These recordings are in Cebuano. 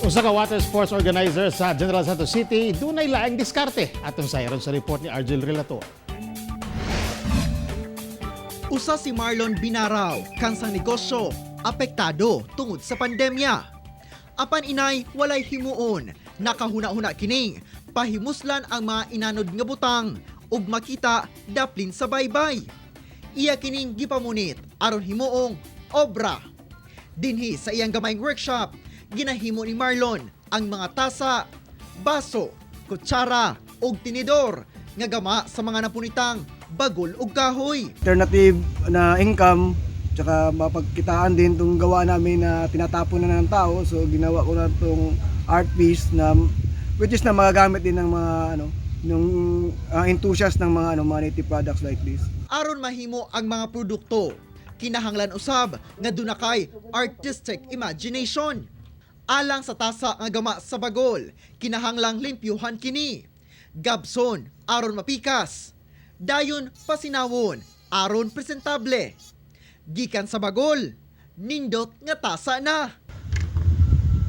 Usa ka water sports organizer sa General Santos City dunay laing diskarte. Atong sayran sa report ni Argel Relator. Usa si Marlon Binaraw, kansang negosyo, apektado tungod sa pandemya. Apan inay walay himuon, nakahuna-huna kining pahimuslan ang mga inanod nga butang ug makita daplin sa baybay. Iya kining gipamunit aron himuong obra. Dinhi sa iyang gamayng workshop, ginahimo ni Marlon ang mga tasa, baso, kutsara ug tinidor nga gama sa mga napunitang bagol ug kahoy. Alternative na income, tsaka mapagkitaan din itong gawa namin na tinatapon na ng tao. So ginawa ko na itong art piece na which is na magagamit din ng mga ano nung enthusiast ng mga ano mga native products like this. Aron mahimo ang mga produkto, kinahanglan usab nga duna kay artistic imagination. Alang sa tasa nga gama sa bagol, kinahanglang limpyuhan kini. Gabson aron mapikas. Dayon pasinawon aron presentable. Gikan sa bagol, nindot nga tasa na.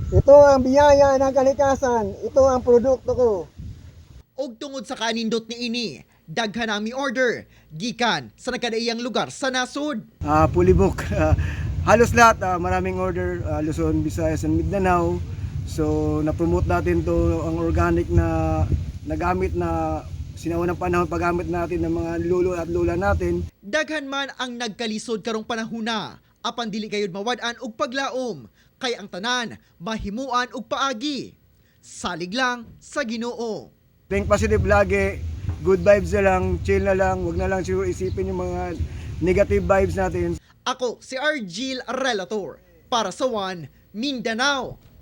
Ito ang biyaya ng kalikasan. Ito ang produkto ko. Og tungod sa kanindot niini, daghan ang mi-order gikan sa nagkadaiyang lugar sa nasod. Fully book. Halos lahat, maraming order, Luzon, Visayas, and Mindanao. So, na-promote natin to ang organic na nagamit na sinaunang panahon paggamit natin ng mga lolo at lola natin. Daghan man ang nagkalisod karong panahuna, apan dili gayud mawad-an og paglaom, kay ang tanan mahimuan og paagi. Salig lang sa Ginoo. Think positive lagi, good vibes na lang, chill na lang, wag na lang siguro isipin yung mga negative vibes natin. Ako si Argil Relator para sa One Mindanao.